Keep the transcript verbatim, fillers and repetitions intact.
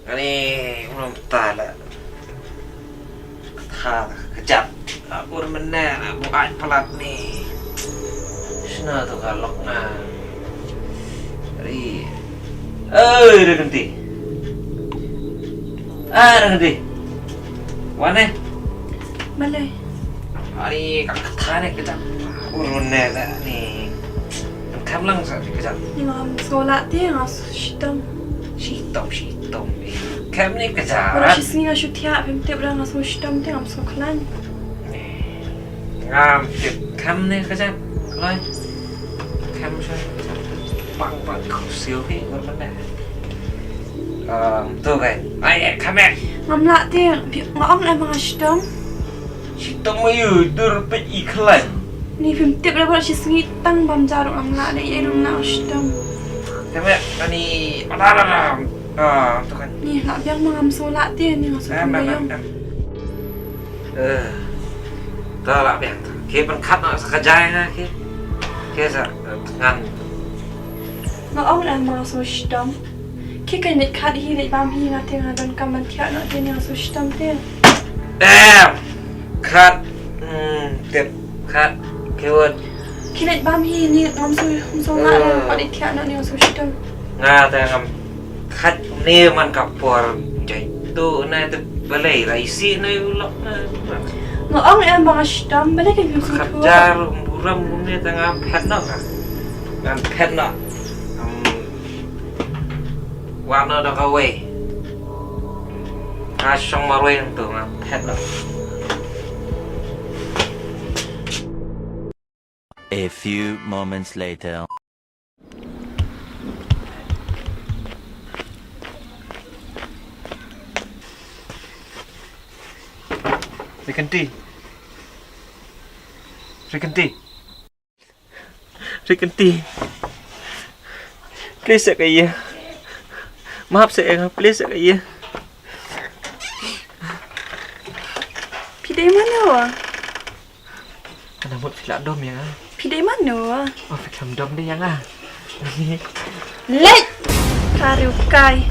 Ani, um ta la. Kata ka jat. Ur mena na bu ai palat ni. Shna tu ka lok na. Ri. Oi, Ri Kenti. Ah, Ri Kenti. Wan eh. Balei? Ani, ka kata ne ka jat. Ur mena na ni. Kam lang sa ka jat. Ni ngam sekolah ti ngam shitom. Shitom, shitom. Kam ne ka jat. Ura shi sngi nga shu thiah, phim tip ra nga shu shitom ti ngam shu khlaiñ. Ngam tip kam ne ka jat. Lai. Kam shu. Bang bang kau siu hi ngam mena. Um, tu kan. Ai, eh, kam eh. Ngam lah ti, nga ong lah ma nga shitom. Shitom ayu dur pet i khlaiñ. Ni phim tip ra ba shi sngi tang bam jaru ngam lah de ye nang na shitom. Teme ani ada ada ada. Ah, tu kan. Ni lah biang ma ngam so lah ti ni ngam so. Em, em, em, em. Eh, ta lah biang ta. Ke pen khat na sa ka jai na ke. Ke sa, eh, ngan. Nga ong lah ma ngam so shitom. Ki kan leit khat hi leit bam hi nga te nga don kam ban thiah noh te ni nga shu shitom te. Em, khat, hmm, tip khat ki wut. Ki leit bam hi ni ngam shu ngam shu nga te nga leit thiah noh ni nga shu shitom. Nga te ngam khat ni man ka por jai tu na te balei la isi na u lok na. Nga ong em ba nga shitom balei kan ngam shu khat jar buram ni te nga phet noh nga. Nga phet noh. Wan noh da kawei. Nga shong marwei nangtu nga phet noh. A few moments later. Ri Kenti. Ri Kenti. Ri Kenti. Please ïa ka ïa. Map sa ïa nga, please ïa ka ïa. Phi dei mano? Ka dang mut phi lah dom ïa nga. Phi dei mano? Oh, phi khlem dom dei ïa nga. Leit! Ka riewkai.